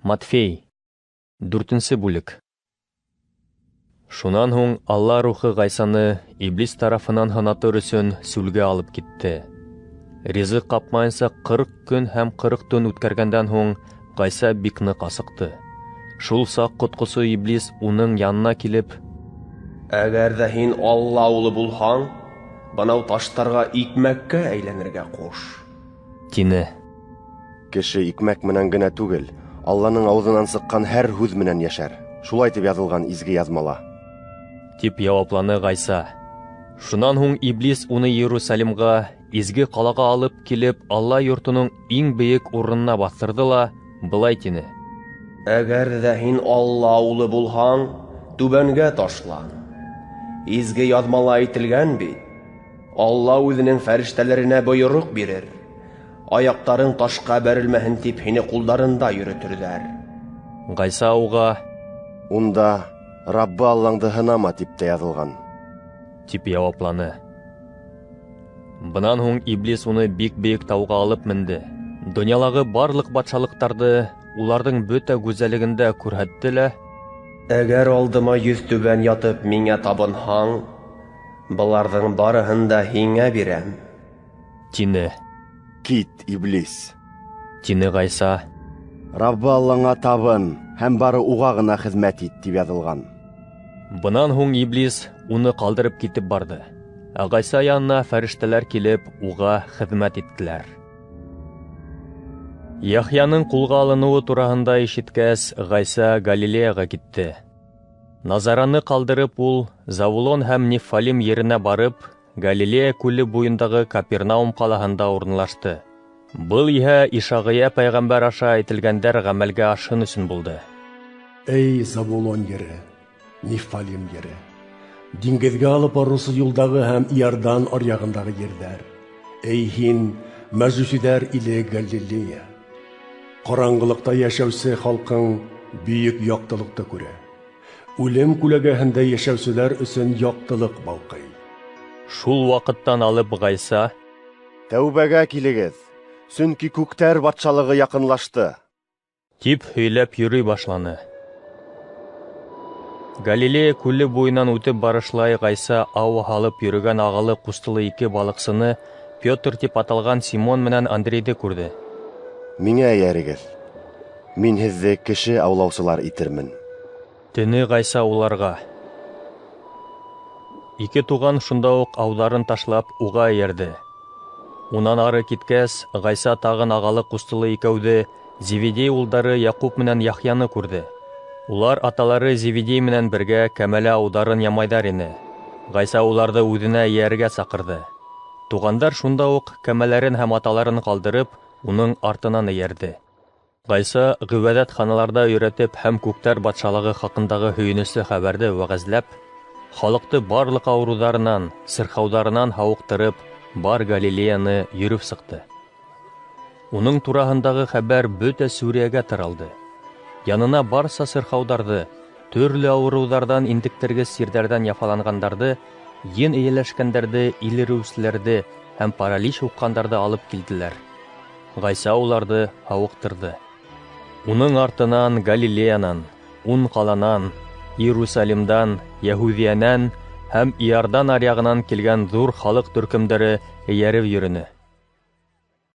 Матфей, дүртенсе бүлек. Шунан һуң Алла Рухы Ғайсаны Иблис тарафынан һынатыр өсөн сүлгә алып китте. Ризыҡ ҡапмайынса 40 көн һәм 40 төн үткәргәндән һуң Ғайса бик ныҡ асыҡты. Шул саҡ ҡотҡосо Иблис уның янына килеп: "Әгәр ҙә һин Алла улы булһаң, бынау таштарға икмәккә әйләнергә ҡуш", тине. Кеше икмәк менән генә түгел, Алланың ауыҙынан сыҡҡан һәр һүҙ менән йәшәр. Шулай тип яҙылған изге яҙмала. Тип яуапланы Ғайса. Шунан һуң Иблис уны Иерусалимға, изге ҡалаға алып килеп, Алла йортоноң иң бейек урынына баҫтырҙы ла былай тине: "Әгәр ҙә һин Алла улы булһаң, түбәнгә ташлан. Изге яҙмала әйтелгән бит: Алла үҙенең фәрештәләренә бойороҡ бирер. Аяҡтарың ташҡа бәрелмәһен тип һине ҡулдарында йөрөтөрҙәр." Ғайса уға: "Унда Раббы Аллаңды һынама тип тә яҙылған", тип яуапланы. Бынан һуң Иблис уны бик бейек тауға алып менде. Донъялағы барлыҡ батшалыҡтарҙы, уларҙың бөтә гүзәллеген дә күрһәтте лә: "Әгәр алдыма йөҙ түбән ятып миңә табынһаң, быларҙың барыһын да һиңә бирәм", тине. "Кит, Иблис", тине Ғайса. "Раббы Аллаңа табын һәм бары уға ғына хеҙмәт ит тип яҙылған." Бынан һуң Иблис уны ҡалдырып китеп барҙы. Ә Ғайса янына фәрештәләр килеп, уға хеҙмәт иттеләр. Яхъяның ҡулға алыныуы тураһында ишеткәс, Ғайса Галилеяға китте. Назараны ҡалдырып, ул Завулон һәм Неффалим еренә барып, Галилея күле буйындағы Капернаум ҡалаһында урынлашты. Был иһә Ишағия пәйғәмбәр аша әйтелгәндәр ғәмәлгә ашһын өсөн булды. Эй, Завулон ере, Неффалим ере, диңгеҙгә алып барыусы юлдағы һәм Иордан аръяғындағы ерҙәр, эй һин, мәжүсиҙәр иле Галилея, ҡараңғылыҡта йәшәүсе халҡың бөйөк яҡтылыҡты күрә. Үлем күләгәһендә йәшәүселәр өсөн яҡтылыҡ балҡый. Шул ваҡыттан алып Ғайса: "Тәүбәгә килегеҙ, сөнки күктәр батшалығы яҡынлашты", тип һөйләп йөрөй башланы. Галилея күле буйынан үтеп барышлай Ғайса ау һалып йөрөгән ағалы ҡустылы ике балыҡсыны, Петр тип аталған Симон менән Андрейҙы күрҙе. "Миңә эйәрегеҙ, мин һеҙҙе кеше аулаусылар итермен", тине Ғайса уларға. Ике туған шунда уҡ ауҙарын ташлап уға эйәрҙе. Унан ары киткәс, Ғайса тағын ағалы ҡустылы икәүҙе, Зеведей улдары Яҡуп менән Яхъяны күрҙе. Улар аталары Зеведей менән бергә кәмәлә ауҙарын ямайҙар ине. Ғайса уларҙы үҙенә эйәрергә саҡырҙы. Туғандар шунда уҡ кәмәләрен һәм аталарын ҡалдырып, уның артынан эйәрҙе. Ғайса ғибәҙәтханаларҙа өйрәтеп һәм күктәр батшалығы хаҡындағы һөйөнөслө хәбәрҙе вәғәзләп, халыҡты барлыҡ ауырыуҙарынан, сырхауҙарынан һауыҡтырып, бар Галилеяны йөрөп сыҡты. Уның тураһындағы хәбәр бөтә Сүриәгә таралды. Янына барса сырхауҙарҙы, төрлө ауырыуҙарҙан интектергес сирҙәрҙән яфаланғандарҙы, ен эйәләшкәндәрҙе, илереүселәрҙе һәм паралич һуҡҡандарҙы алып килделәр. Ғайса уларҙы һауыҡтырҙы. Уның артынан Галилеянан, ун ҡаланан, Иерусалимдан, Яһүҙиәнән һәм Иордан аръяғынан килгән ҙур халыҡ төркөмдәре эйәреп йөрөнө.